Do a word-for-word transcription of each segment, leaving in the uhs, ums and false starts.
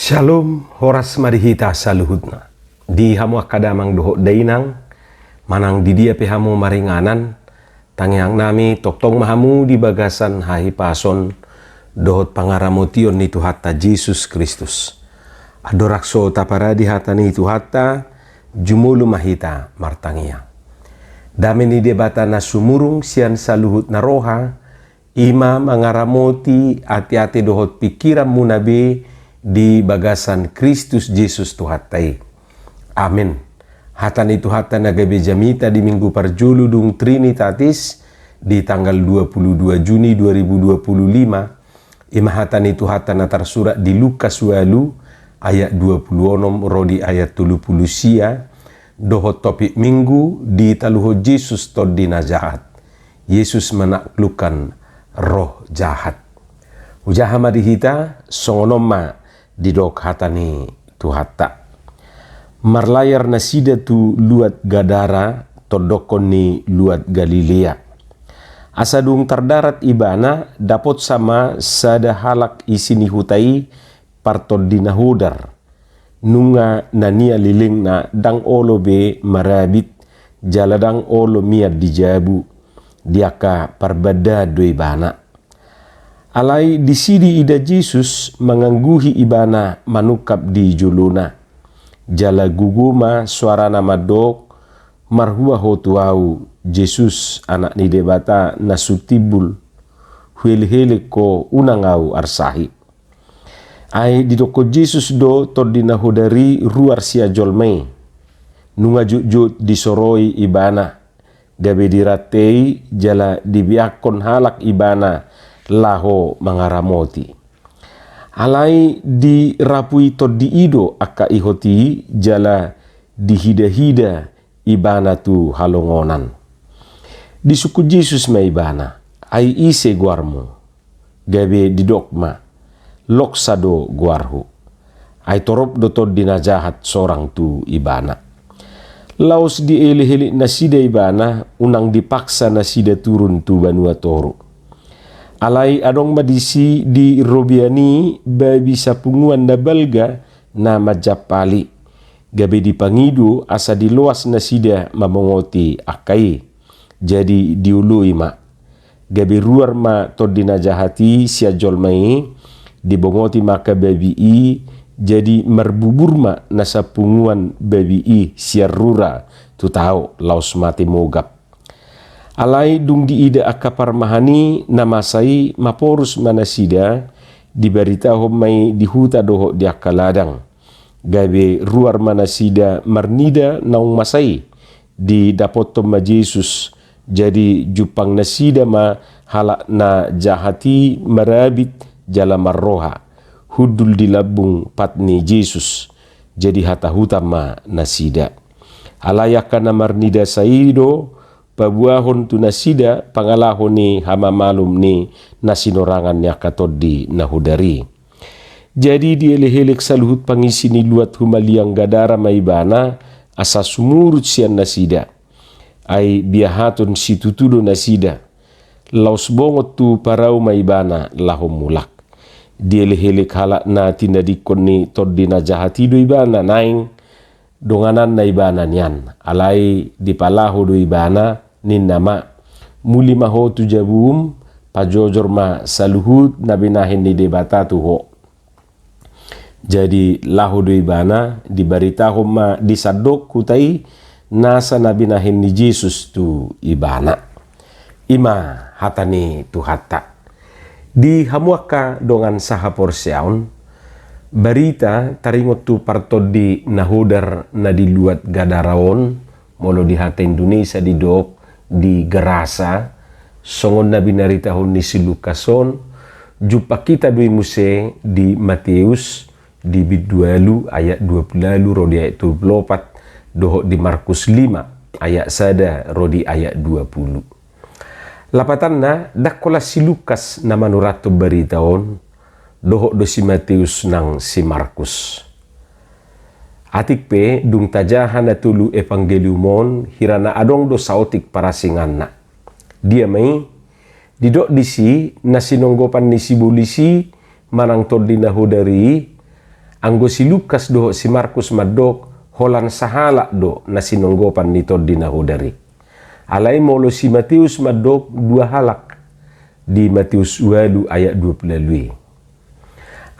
Shalom, horas ma di hita saluhutna. Di hamu angka damang dohot dainang, manang di dia pe hamu maringanan, tangiang nami tongtong ma hamu di bagasan hahipason dohot pangaramotion ni Tuhanta Jesus Kristus. Andorang so taparade hata ni Tuhanta, jumolo ma hita martangiang. Dame ni Debata na sumurung sian saluhut na roha, i ma mangaramoti ateate dohot pingkiranmuna be di bagasan Kristus Jesus Tuhanta i. Amen. Hata ni Tuhanta na gabe jamita di minggu parjolo dung Trinitatis di tanggal dua puluh dua Juni dua ribu dua puluh lima, i ma hata ni Tuhanta na tarsurat di Lukas ualu ayat dua puluh onom ro di ayat tolu puluh sia, dohot topik minggu: Ditaluhon Jesus tondi na jahat. Yesus menaklukkan roh jahat. Hujaha ma di hita, songon on ma didok hata ni Tuhanta. Marlayar nasida tu luat Gadara, tondokkon ni luat Galilea. Asa dung tardarat ibana, dapotsa ma sada halak isi ni huta i partondi na hodar. Nunga na nia lelengna ndang olo be marabit, jala ndang olo mian di jabu, di angka parbandaan do ibana. Alai disi diida Jesus, mangangguhi ibana manungkap di jolona. Jala gogo ma soarana mandok: Marhua ho tu ahu, Jesus, Anak ni Debata na sun timbul. Huelehelek ho, unang ahu arsahi. Ai didokkon Jesus do tondi na hodar i ruar sian jolma i. Nunga jotjot disoroi ibana, gabe dirantei jala dibeakkon halak ibana laho mangaramoti. Alai dirapui tondi i do angka ihot i jala dihidahida ibana tu halongonan. Disungkun Jesus ma ibana: Ai ise goarmu? Gabe didok ma: Loksa do goarhu. Ai torop do tondi na jahat sorang tu ibana. Laos dielehelek nasida ibana, unang dipaksa nasida turun tu banua toru. Alai adong ma disi di robean i babi sapunguan na balga na manjampali. Gabe dipangido asa diloas nasida mamongoti angka i. Jadi dioloi ma. Gabe ruar ma tondi na jahat i sian jolma i, dibongoti ma angka babi i, jadi marbubur ma na sapunguan babi i sian rura tu tao, laos mate mogap. Alai dung diida angka parmahan i na masa i, maporus ma nasida, dibaritahon ma i di huta dohot di angka ladang. Gabe ruar ma nasida marnida naung masa i, didapothon ma Jesus. Jadi jumpang nasida ma halak na jahat i marabit jala marroha, hundul di lambung pat ni Jesus. Jadi hatahutan ma nasida. Alai angka na marnida sa i do paboahon tu nasida pangalaho ni hamamalum ni na sinorangan ni angka tondi na hodar i. Jadi dielehelek saluhut pangisi ni luat humaliang Gadara ma ibana, asa sumurut sian nasida. Ai biahaton situtu do nasida. Laos bongot tu parau ma ibana laho mulak. Dielehelek halak na tinadingkon ni tondi na jahat i do ibana naeng dongananna ibana nian. Alai dipalaho do ibana, ninna ma: Muli ma ho tu jabum, pajojor ma saluhut na binahen ni Debata tu ho. Jadi laho do ibana, dibaritahon ma di sandok huta i nasa na binahen ni Jesus tu ibana. I ma hata ni Tuhanta. Di hamu angka dongan sahaporseaon, barita taringot tu partondi na hodar na di luat Gadara on, molo di hata Indonesia didok di Gerasa, songon na binaritahon ni si Lukas on, jumpang hita do i muse di Mateus, di bindu ualu ayat dua puluh ualu ro di ayat dua puluh opat, dohot di Markus lima ayat sada ro di ayat dua puluh. Lapatanna, ndang holan si Lukas na manurathon barita on, dohot do si Mateus nang si Markus. Atik pe dung tajaha na tolu Evangelium on, hira na adong do saotik parasinganna. Dia ma i? Didok disi na sinonggopan ni sibolis i manang tondi na hodar i, anggo si Lukas dohot si Markus mandok holan sahalak do na sinonggopan ni Tondi na Hodar i. Alai molo si Mateus mandok dua halak, di Mateus ualu ayat dua pulu ualu i.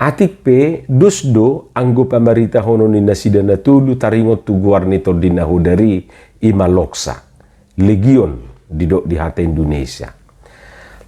Atik pe dos do anggo pamaritahonon ni nasida na tolu taringot tu goar ni Tondi na Hodar i, i ma Loksa, Legion didok di hata Indonesia.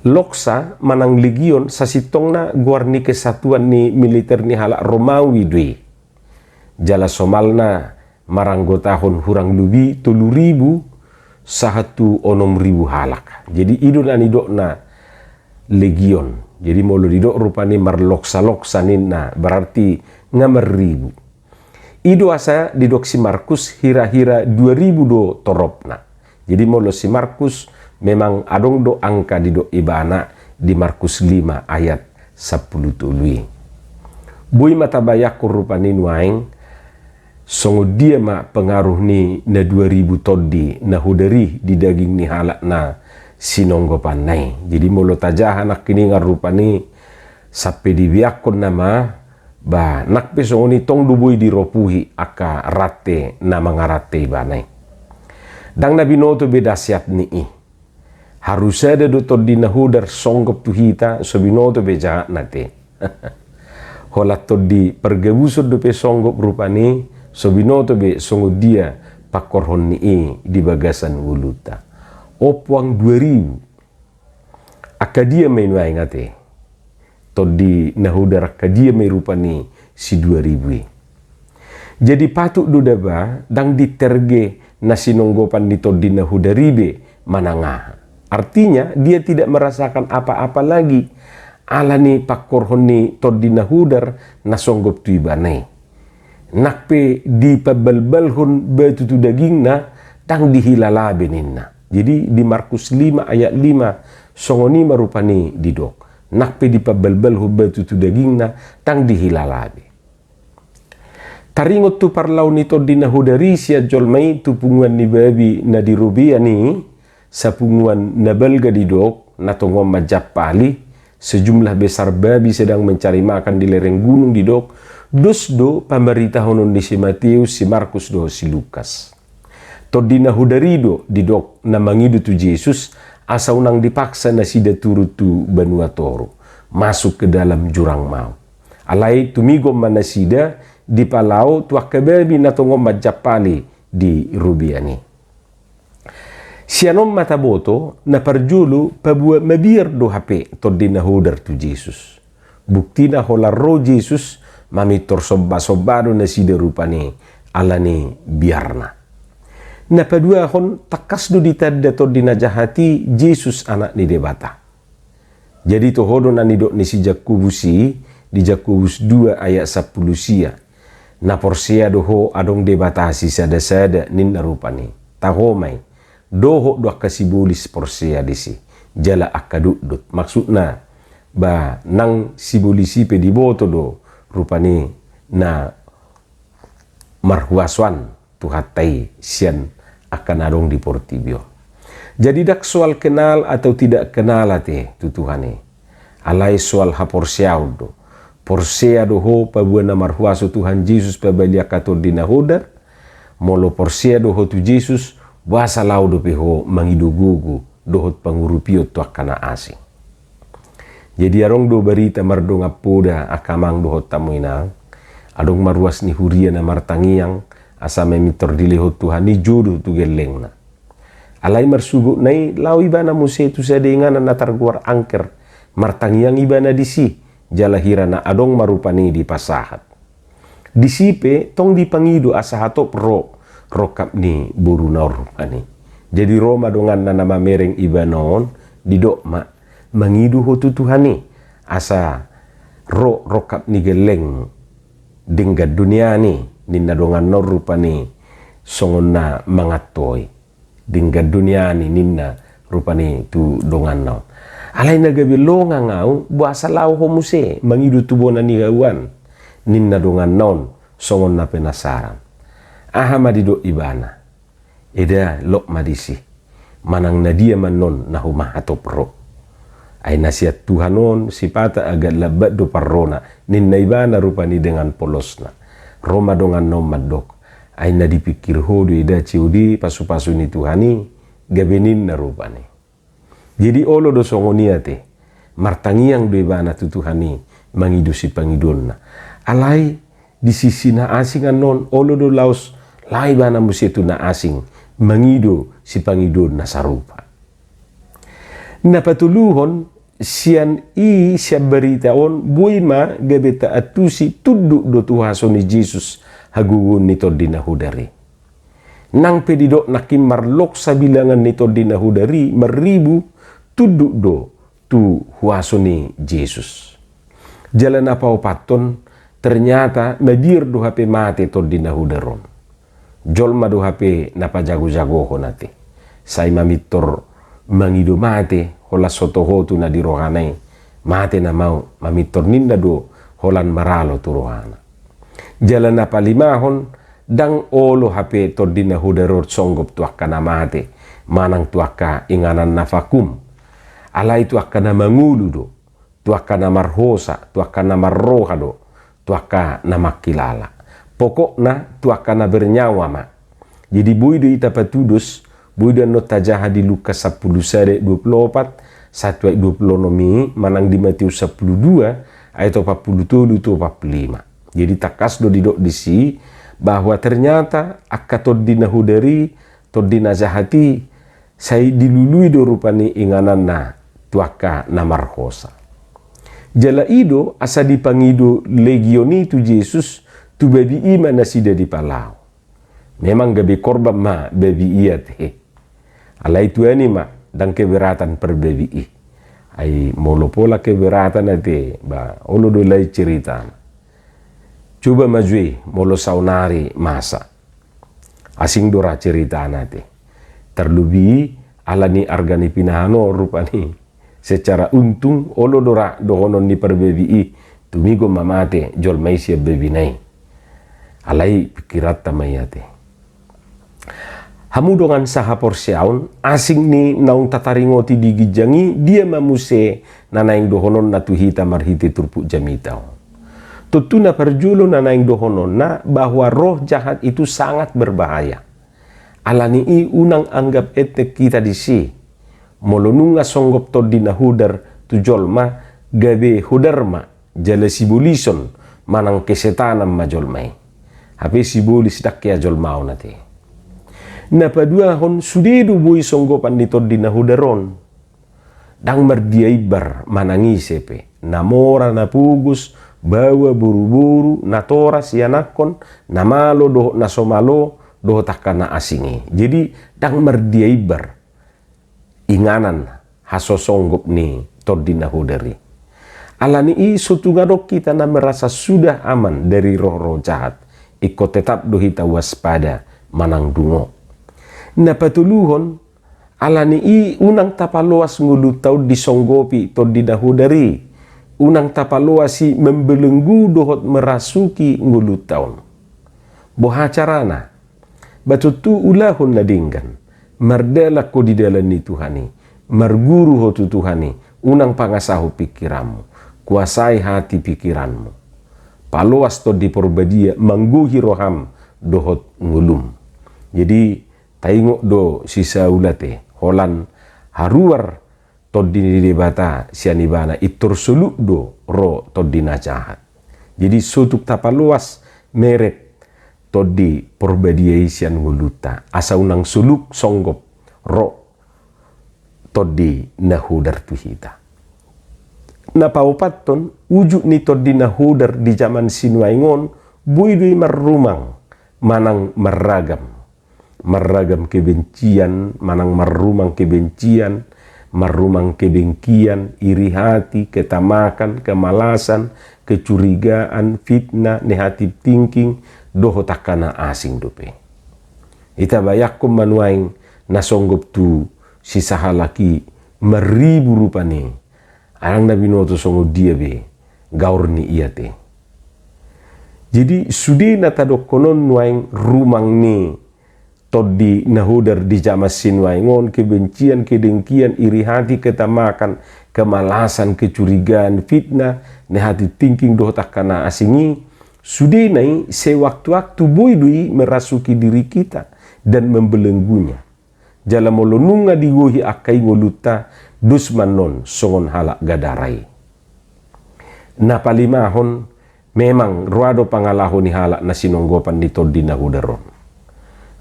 Loksa manang Legion sasintongna goar ni kesatuan ni militer ni halak Romawi do i. Jala somalna maranggotahon hurang lobi tolu ribu sahat tu onom ribu halak. Jadi i do na nidokna Legion. Jadi molo didok rupani marloksa-loksa ninna, berarti nga marribu. I do asa didok si Markus hira-hira dua ribu do toropna. Jadi molo si Markus memang adong do angka didok ibana di Markus lima ayat sampulu tolu i. Boi ma tabayangkon rupani nuaeng songon dia ma pengaruh ni na dua ribu tondi na hodar i di daging ni halak na sinonggopanna i. Jadi molo tajaha nangkiningan rupani sampe dibeakkon nama, ba nang pe songon i tong do boi diropuhi angka rante na mangarante ibana i. Ndang na binoto be dahsyat ni i. Haru sada do tondi na hodar songgop tu hita, so binoto be jahatna te. Holan tondi pargabuson dope songgop rupani, so binoto be songon dia pangkorhon ni i di bagasan ngolunta. Ompu ang dua ribu. Angka dia ma i nuaeng ate? Tondi na hodar angka dia ma i rupani si dua ribu i? Jadi patut do daba ndang diterge na sinonggopan ni tondi na hodar i be manang aha. Artinya dia tidak merasakan apa-apa lagi ala ni pangkorhon ni tondi na hodar na songgop tu ibana i. Nang pe dipambalbalhon batu tu dagingna, ndang dihilala be ninna. Jadi di Markus lima ayat lima songon i ma rupani didok. Nang pe dipambalbalhon batu tu dagingna, ndang dihilala be. Taringot tu parlao ni tondi na hodar i sian jolma i tu punguan ni babi na di robean i, sapunguan na balga didok, na tongon manjampali, sejumlah besar babi sedang mencari makan di lereng gunung didok, dos do pamaritahonon ni si Mateus, si Markus dohot si Lukas. Tondi na hodar i do didok na mangido tu Jesus, asa unang dipaksa nasida turun tu banua toru, masuk ke dalam jurang maut. Alai tumigon ma nasida dipalao tu angka babi na tongon manjampali di robean i. Sian on ma taboto, na parjolo paboa mabiar do hape tondi na hodar tu Jesus. Buktina holan ro Jesus mamintor sombasomba do nasida rupani ala ni biarna. Na paduahon, tangkas do ditanda tondi na jahat i Jesus anak ni Debata. Jadi toho do na nidok ni si Jakobus i di Jakobus dua ayat sampulu sia. Na porsea do ho adong Debata sisadasada ninna rupani. Taho ma i. Dohot do angka sibolis porsea disi. Jala angka dotdot. Maksudna, ba nang sibolis i pe diboto do rupani na marhuaso an Tuhanta i sian angka na adong di portibi on. Jadi ndang soal kenal atau tidak kenal ate tu Tuhan i. Alai soal haporseaon do. Porsea do ho paboa na marhuaso Tuhan Jesus pabali angka tondi na hodar. Molo porsea do ho tu Jesus, boasa laho dope ho mangido gogo dohot pangurupion tu angka na asing. Jadi adong do barita mardongan poda angka amang dohot hamu inang, adong ma ruas ni huria na martangiang asa mamintor dilehon Tuhan i jodoh tu gellengna. Alai marsugutna i laho ibana muse tu sada inganan na targoar angker, martangiang ibana disi, jala hira na adong ma rupani dipasahat. Disi pe tong dipangido asa hatop ro rongkap ni boruna on rupani. Jadi ro ma donganna na mamereng ibana on, didok ma, mangido ho tu Tuhan i asa ro rongkap ni gelleng denggan do nian i, ninna donganna on rupani songon na mangantoi. Denggan do nian i ninna rupani tu donganna on. Alai na gabe longang au, boasa laho ho muse mangido tu bona ni hauan, ninna donganna on songon na penasaran. Aha ma didok ibana? Eda, lok ma disi. Manang na dia ma annon na homa hatop ro. Ai na sian Tuhan on sipata agia lambat do parrona, ninna ibana rupani dengan polosna. Ro ma donganna on mandok, ai na dipingkir ho do i da COD pasupasu ni Tuhan i, gabe ninna rupani. Jadi olo do songon i ate, martangiang do ibana tu Tuhan i, mangido sipangidoonna. Alai di sisi na asing annon, olo do laos laho ibana muse tu na asing, mangido sipangidoon na sarupa. Na patoluhon, sian i, sian barita on, boi ma gabe taantusi tunduk do tu huaso ni Jesus hagogoon ni Tondi na Hodar i. Nang pe didok nangkin marlok sabilangan ni Tondi na Hodar i, marribu, tunduk do tu huaso ni Jesus. Jala na paopathon, ternyata mabiar do hape mate Tondi na Hodar on. Jolma do hape na pajagojagohon ate. Sai mamintor mangido mate, holan so toho tu na di rohana i, mate nama au, mamintor ninna do holan maralo tu rohana. Jala na palimahon, ndang olo hape Tondi na Hodar on songgop tu angka na mate, manang tu angka inganan na vakum. Alai tu angka na mangolu do, tu angka na marhosa, tu angka na marroha do, tu angka na mangkilala. Pokokna tu angka na bernyawa ma. Jadi boi do hita patudos, boi do annon tajaha di Lukas sampulu sada ayat dua pulu opat, sahat tu ayat dua pulu onom i, manang di Mateus sampulu dua ayat opat pulu tolu tu opat pulu lima. Jadi tangkas do didok disi, bahwa ternyata angka Tondi na Hodar i, tondi na jahat i, sai dilului do rupani ingananna tu angka na marhosa. Jala i do asa dipangido legion i tu Jesus, tu babi i ma nasida dipalao. Memang gabe korban ma babi i ate. Alai tuani ma, ndang keberatan parbabi i. Ai molo pola keberatan ate, ba olo do lain ceritana. Coba ma jo i molo saonari masa. Asing do ra ceritana ate. Tarlobi ala ni arga ni pinahan on rupani. Secara untung olo do ra dohonon ni parbabi i, tumigon ma mate jolma i sian babina i. Alai pingkiranta ma i ate. Hamu dongan sahaporseaon, asing ni naung tataringoti di ginjang i, dia ma muse na naeng dohononna tu hita marhite turpuk jamita on. Tontu na parjolo na naeng dohononna bahwa roh jahat itu sangat berbahaya. Ala ni i unang anggap enteng hita disi. Molo nunga songgop Tondi na Hodar tu jolma, gabe hodar ma, jala sibolison manang kesetanan ma jolma i. Hape sibolis ndang hea jolma on ate. Na paduahon, sude do boi songgopan ni Tondi na Hodar on. Ndang mardia imbar manang ise pe, na mora na pogos, baoa boruboru, na toras ianakhon, na malo dohot na so malo, dohot angka na asing i. Jadi ndang mardia imbar inganan hasosonggop ni Tondi na Hodar i. Ala ni i so tung adong hita na merasa sudah aman dari roh-roh jahat, ingkon tetap do hita waspada manang dungo. Na patoluhon, ala ni i unang tapaloas ngolunta on disonggopi Tondi na Hodar i, unang tapaloas i membelenggu dohot merasuki ngolunta on. Boha carana? Ba tontu ulahon na denggan, mardalan ho di dalan ni Tuhan i, marguru ho tu Tuhan i, unang pangasahon pingkiranmu, kuasai hati pingkiranmu. Paloas Tondi Porbadia manggohi roham dohot ngolum. Jadi taingot do si Saul ate, holan haruar Tondi ni Debata sian ibana, pintor soluk do ro tondi na jahat. Jadi so tung tapaloas meret Tondi Porbadia i sian ngolunta, asa unang soluk songgop ro Tondi na Hodar tu hita. Na paopathon, ujung ni Tondi na Hodar di jaman sinuaeng on, boi do i marrumang manang marragam. Marragam kebencian, manang marrumang kebencian, marrumang kedengkian, iri hati, ketamakan, kemalasan, kecurigaan, fitnah, negative thinking, dohot angka na asing dope. Hita bayangkon ma nuaeng na songgop tu si sahalak i marribu rupani. Ndang na binoto songon dia be gaor ni i ate. Jadi sude na tadokhon on nuaeng rumang ni Tondi na hodar di jaman sinuaeng on, kebencian, kedengkian, iri hati, ketamakan, kemalasan, kecurigaan, fitnah, negative thinking dohot angka na asing i, sudena i sewaktu-waktu boi do i merasuki diri kita dan membelenggunya. Jala molo nunga digohi angka i ngolunta, dos ma annon songon halak Gadara i. Na palimahon, memang roa do pangalaho ni halak na sinonggopan ni tondi na hodar on.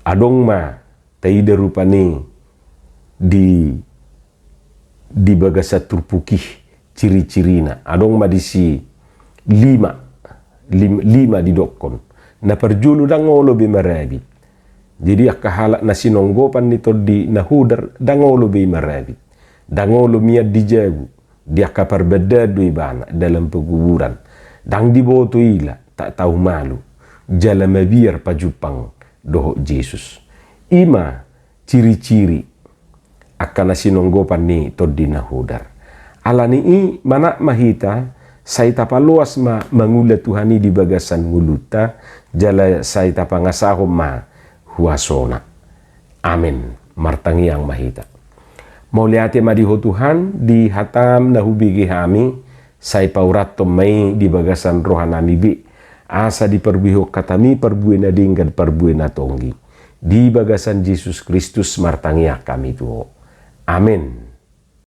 Adong ma taida rupani di, di bagasan turpuk i ciri-cirina. Adong ma disi lima, lim-, lima didokkon. Na parjolo, ndang olo be marabit. Jadi angka halak na sinonggopan ni tondi na hodar ndang olo be i marabit. Ndang olo mian di jabu, di angka parbandaan do ibana dalam penguburan. Ndang diboto ila, tak tahu malu. Jala mabiar pajumpang dohot Jesus. I ma ciri-ciri angka na sinonggopan ni tondi na hodar. Ala ni i, manat ma hita, sai tapaloas ma mangula Tuhan i di bagasan ngolunta, jala sai tapangasahon ma huasona. Amen. Martangiang ma hita. Mauliate ma di Ho Tuhan, di hataM na hubege hami, sai paurathon ma i di bagasan rohanami be, asa diparbuehon hatami parbue na denggan, parbue na tonggi. Di bagasan Jesus Kristus martangiang hami tu Ho. Amen.